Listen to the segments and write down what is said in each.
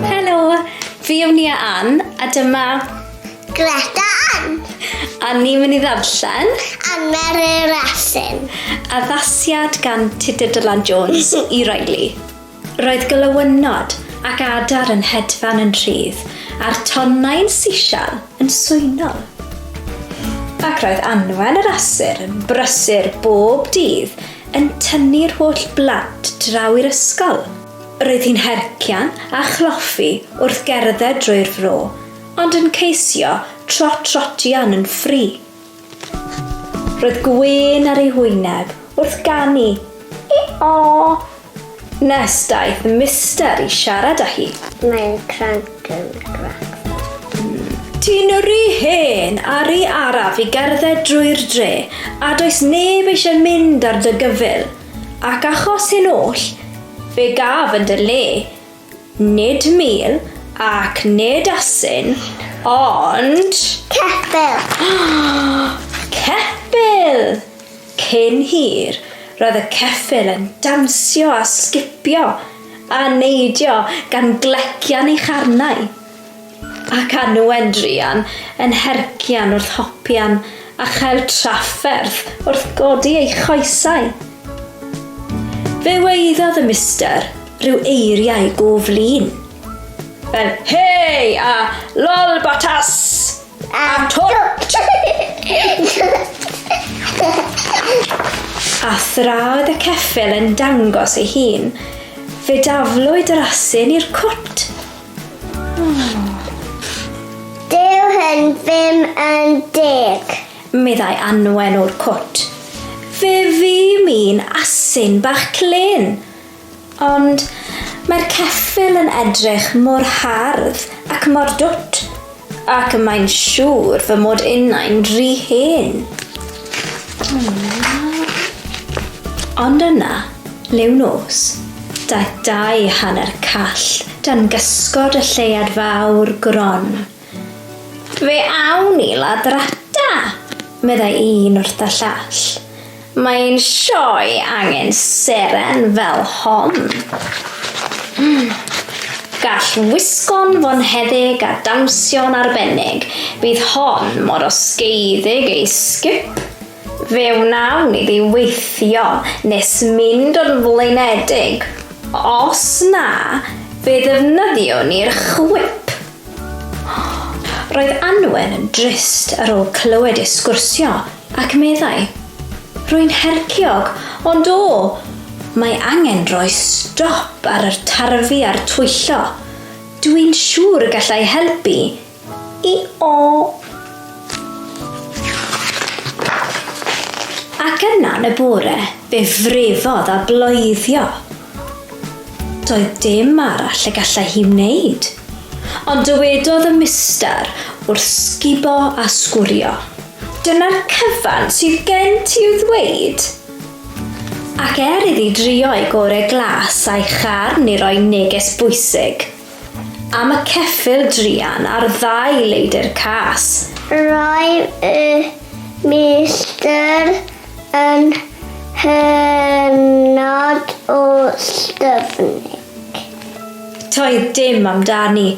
Helo, fi yw Nia Ann, a dyma... Greta Ann. A ni'n mynd i ddarllen... Anmer yr Asyn. Addasiad gan Tudur Dylan Jones i Riley. Roedd gylywynod ac adar yn hedfan yn rhydd, a'r tonnau'n sisial yn swynol. Ac roedd Anwen yr Asur yn brysur bob dydd yn tynnu'r holl blant draw i'r ysgol. Roedd hi'n hercian a chloffi wrth gerdded drwy'r fro, ond yn ceisio trot-trotian yn ffri. Roedd gwên ar ei hwyneb wrth ganu I-o! Nes daeth Mister i siarad â hi. Mae'n cranc yn grac. Ti'n rhy hen a rhy araf i gerdded drwy'r dre, a does neb eisiau mynd ar dy gyfyl. Ac achos hyn oll, fe gaf yn dy le. Nid mul ac nid asyn, ond... Ceffyl! Ceffyl! Cyn hir, roedd y ceffyl yn dawnsio a sgipio a neidio gan glecian ei charnau. Ac Anwen druan yn hercian wrth hopian a chael trafferth wrth godi ei choesau. Fe waeddodd y Mister rhyw eiriau go flin. Fel hei a lol botas a twt! A thra oedd y ceffyl yn dangos ei hun, fe daflwyd yr asyn i'r cwt. Dyw hyn ddim yn deg. Meddai Anwen o'r cwt. Fe fu mi'n asyn bach clên. Ond mae'r ceffyl yn edrych mor hardd ac mor dwt, ac y mae'n siŵr fy mod innau'n rhy hen. Ond yna, liw nos, daeth 2 hanner call dan gysgod y lleuad fawr gron. Fe awn ni ladrata, meddai un wrth y llall. Mae'n sioe angen seren fel hon. Gall wisgo'n fonheddig a dawnsio'n arbennig. Bydd hon mor osgeiddig ei sgip. Fe wnawn iddi weithio nes mynd yn flinedig. Os na, fe ddefnyddiwn ni'r chwip. Roedd Anwen yn drist ar ôl clywed ei sgwrsio ac meddai, Rwy'n herciog, ond o, mae angen rhoi stop ar yr tarfu a'r twyllo. Dwi'n siŵr y gallai helpu i o. Ac yna yn y bore, fe frefodd a bloeddio. Doedd dim arall y gallai hi wneud. Ond dywedodd y mister wrth sgubo a sgwrio. Dyna'r cyfan sydd gen ti i'w ddweud? Ac er iddi drio ei gore glas a'i charn i roi neges bwysig am y ceffyl druan a'r ddau leidr cas. Roedd y meistr yn hynod o styfnig. Toedd dim amdani.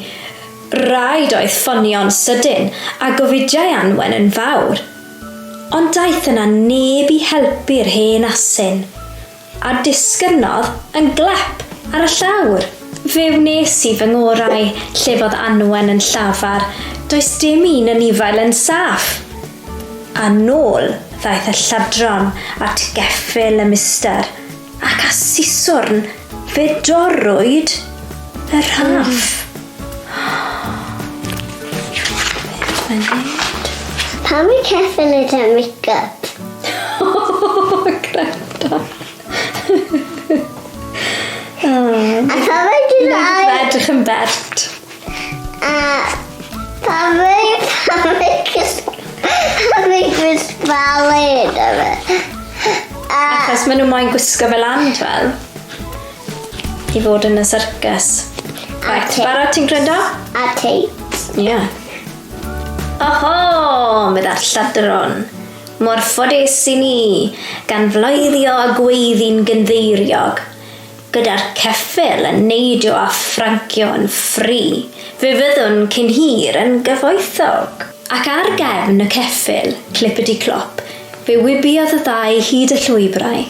Rhaid oedd ffonio'n sydyn a gofidiau Anwen yn fawr. Ond daeth yna neb i helpu'r hen asyn, a disgynnodd yn glep ar y llawr. Fe wnes i fy ngorau, llefodd Anwen yn llafar, does dim un anifail yn saff. A nôl ddaeth y lladron at geffyl y mister, ac â siswrn fe dorrwyd y rhaff. Beth mae'n neud? Pam mae ceffyl yn cael make-up? Greta. A pam mae dyn Mae'n edrych yn bert. A pam mae gwisg ballet yma? A Achos maen nhw moyn gwisgo fel lan, fel. I fod yn y syrcas. Right, barod ti'n gwrando? A tights. Ie. Yeah. Oho, meddai'r lladron. Mor ffodus i ni, gan floeddio a gweiddi'n gynddeiriog. Gyda'r ceffyl yn neidio a phrancio yn ffri, fe fyddwn cyn hir yn gyfoethog. Ac ar gefn y ceffyl, clipidi-clop, fe wibiodd y ddau hyd y llwybrau,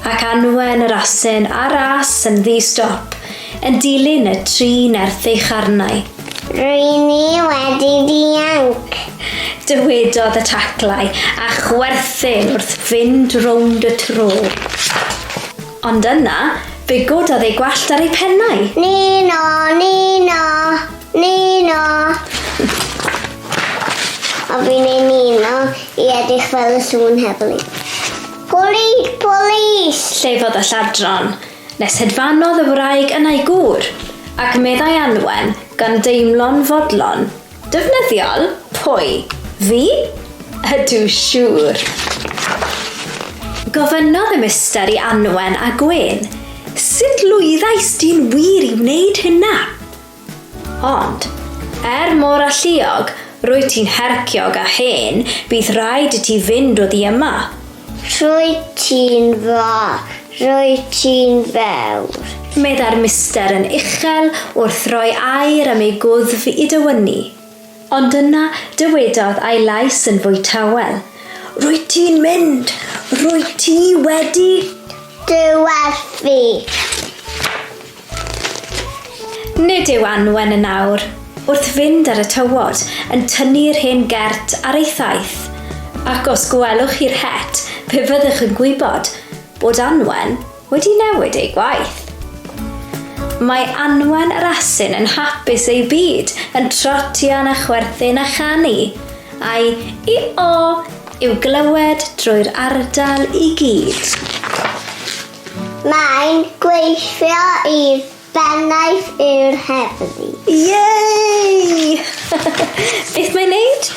ac Anwen yr asyn a'r as yn ddi-stop, yn dilyn y tri nerth ei charnau. Ry'n ni wedi dianc. Dywedodd y taclau, a chwerthin wrth fynd rownd y tro. Ond yna, fe gododd ei gwallt ar ei pennau. Nino, Nino, Nino. A fi'n ei Nino i edrych fel y sŵn heddlu. Police, police! Llefodd y lladron, nes hedfanodd y wraig yna'i gŵr, ac meddai Anwen, gan deimlo'n fodlon, Defnyddiol? Pwy? Fi? Ydw, siŵr. Gofynnodd y mister i Anwen a gwên, Sut lwyddaist di'n wir i wneud hynna? Ond, er mor alluog, rwyt ti'n herciog a hen, bydd rhaid i ti fynd oddi yma. Rwyt ti'n dda, rwyt ti'n fewr. Meddai'r mister yn uchel wrth roi air am ei gwddf i dywynnu. Ond yna dywedodd a'i lais yn fwy tawel, Rwyt ti'n mynd! Rwyt ti wedi... Dy werthu! Nid yw Anwen yn awr, wrth fynd ar y tywod, yn tynnu'r hen gert ar ei thaith, ac os gwelwch chi'r het, fe fyddwch yn gwybod bod Anwen wedi newid ei gwaith. Mae Anwen yr asyn yn hapus ei byd, yn trotian a chwerthin a chanu, a'i i-o i'w glywed drwy'r ardal i gyd. Mae'n gweithio i'r bennaeth yw'r heddlu. Yay! Beth mae'n neud?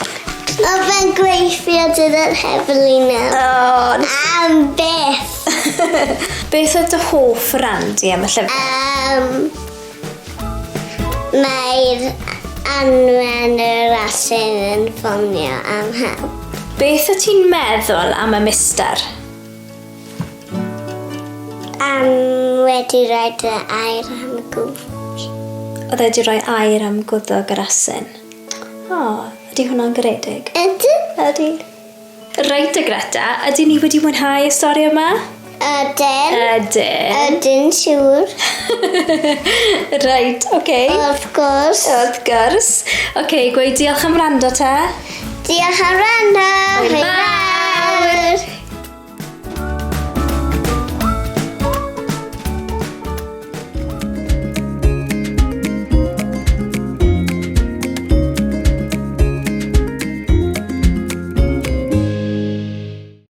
Oedd e'n gweithio gyda'r heddlu nawr. O, Am byth! Beth oedd dy hoff ran di am y llyfr? Mae'r Anwen yr asyn yn ffonio am help. Beth wyt ti'n meddwl am y mister? Am wedi rhoi dy air am y gwddf. Oedd e wedi rhoi air am gwddog yr asyn. O, ydy hwnna'n garedig? Ydy? Ydy. Reit y Greta, ydy ni wedi mwynhau y stori yma? Ydyn. Ydyn. Ydyn, siŵr. Reit, oce. Okay. Wrth gwrs. Wrth gwrs. Oce, okay, gweud diolch am wrando te. Diolch am wrando. Bye. Bye.